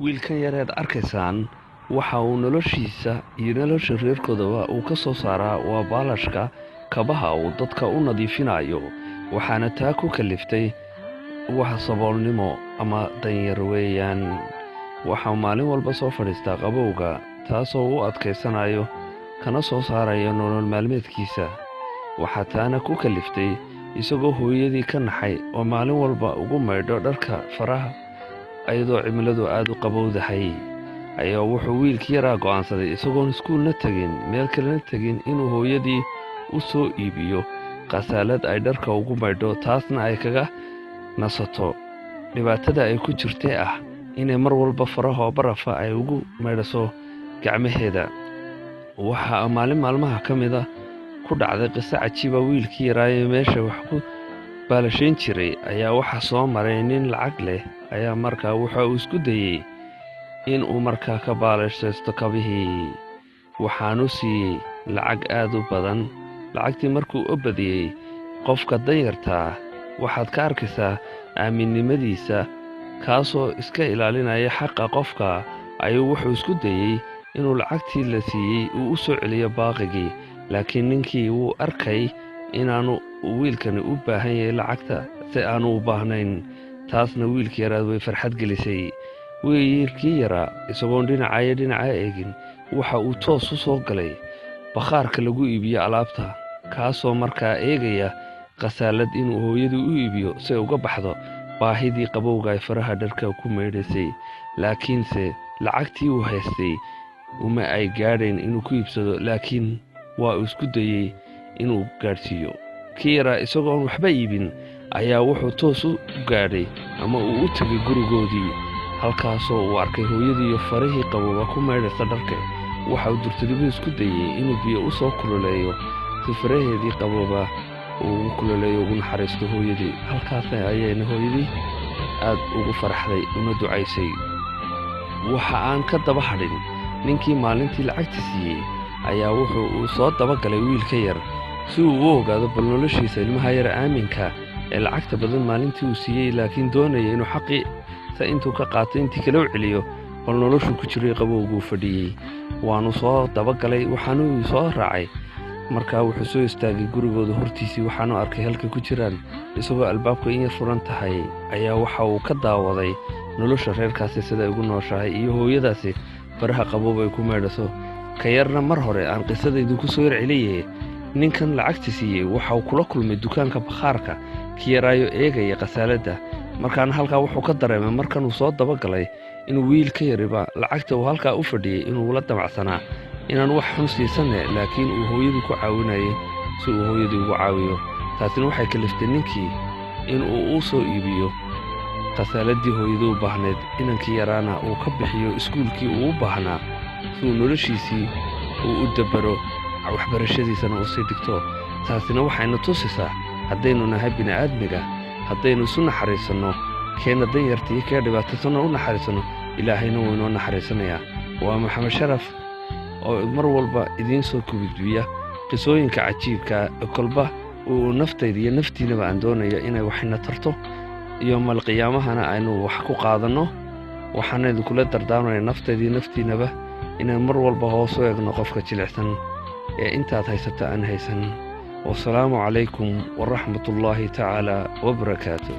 Wiilkan yareed arkaysaan waxa uu noloshiisa iyo nolosha reerkoodaba uu ka soo saaraa waa baalashka kabaha uu dadka u nadiifinayo. Waxaana taa ku kaliftay wax saboolnimo ama danyar weeyaan. Waxaa maalin walba soo fadhiistaa qabowga, taasoo u adkaysanayo kana soo saarayo nolol maalmeedkiisa. Waxaa taana ku kaliftay isagoo hooyadii ka naxay oo maalin walba ugu maydho dharka faraha iyadoo cimiladu aad u qabowdahay, ayaa wuxuu wiilkii yaraa go'aansaday isagoon iskuulna tegin, meel kalena tegin, inuu hooyadii u soo iibiyo khasaalad ay dharka ugu maydho, taasna ay kaga nasato dhibaatada ay ku jirtay ah inay mar walba farahoo barafa ay ugu maydhaso gacmaheeda. Waxaa maalin maalmaha ka mida ku dhacday qiso cajiiba. Wiilkii yaraaye meesha wax ku baalashayn jiray ayaa waxaa soo maray nin lacag leh, ayaa markaa waxa uu isku dayey in uu markaa ka baalashaysto kabihii. Waxaanu siiyey lacag aad u badan. Lacagtii markuu u badiyey, qofka danyartaa waxaad ka arkaysaa aaminnimadiisa, kaasoo iska ilaalinaya xaqa qofka, ayuu wuxuu isku dayey inuu lacagtii la siiyey uu u soo celiyo baaqigii. Laakiin ninkii wuu arkay inaanu wiilkani u baahan yahay lacagta si aanu u baahnayn. Taasna wiilkii yaraad way farxad gelisay. Wiilkii yaraa isagoon dhinacaya dhinaca eegin waxa uu toos u soo galay bakhaarka lagu iibiyo alaabta, kaasoo markaa eegaya khasaalad inuu hooyadii u iibiyo si ay uga baxdo baahidii qabowga ay faraha dharka ku maydhaysay. Laakiinse lacagtii uu haystay uma ay gaadhayn inuu ku iibsado, laakiin waa uu isku dayey inuu gaadhsiiyo. Kii yaraa isagoon waxba iibin ayaa wuxuu toos u gaadhay ama uu u tegay gurigoodii, halkaasoo uu arkay hooyadiiyo farihii qabooba ku maydhaysa dharka. Waxa uu durtadibu isku dayey inuu biyo u soo kululeeyo si faraheedii qabooba uu ugu kululeeyo, ugu naxariisto hooyadii. Halkaasna ayayna hooyadii aad ugu faraxday una ducaysay. Waxa aan ka daba hadhin ninkii maalintii lacagta siiyey ayaa wuxuu uu soo dabagalay wiilka yar si uu u ogaado bal noloshiisa ilmaha yar aaminka ee lacagta badan maalintii uu siiyey, laakiin doonaya inuu xaqiisa intuu ka qaato intii kale u celiyo, bal noloshuu ku jiray qabowguu fadhiyey. Waanu soo dabagalay, waxaanuu soo raacay. Markaa wuxuu soo istaagay gurigooda hortiisii, waxaanu arkay halka ku jiraan. Isagoo albaabka in yar furan tahay ayaa waxa uu ka daawaday nolosha reerkaasi siday ugu nooshahay iyo hooyadaasi faraha qaboob ay ku maydhaso. Ka yarna mar hore aan qisadaydu ku soo yar celiye, ninkan lacagta siiyey waxa uu kula kulmay dukaanka bakhaarka ki yaraayo eegaya khasaaladda. Markaana halkaa wuxuu ka dareemay markanuu soo dabagalay inuu wiil ka yariba lacagta uu halkaa u fadhiyey inuu la damacsanaa inaan wax xun siisane, laakiin uu hooyadii ku caawinayay si uu hooyadii ugu caawiyo. Taasina waxay kaliftay ninkii inuu u soo iibiyo khasaaladii hooyadii u baahnayd, inankii yaraana uu ka bixiyo iskuulkii uu u baahnaa si uu noloshiisii uu u dabaro, waxbarashadiisana uu sii dhigto. Taasina waxayna tusisaa haddaynu nahay bini'aadmiga, haddaynu isu naxariisanno, keenna danyarta iyo kee dhibaataysanno u naxariisanno, Ilaahayna wuu inoo naxariisanayaa. Waa Maxamed Sharaf oo mar walba idiin soo kubidbiya qisooyinka cajiibka kolba uu naftayda iyo naftiinaba aan doonayo inay waxina tarto iyo malqiyaamahana aynu wax ku qaadanno. Waxaana idinkula dardaarmaya naftayda iyo naftiinaba inaan mar walba hoos u eegno qofka jilicsan ee intaad haysato aan haysan. Wasalaamu calaykum waraxmatullaahi tacaala wabarakaatu.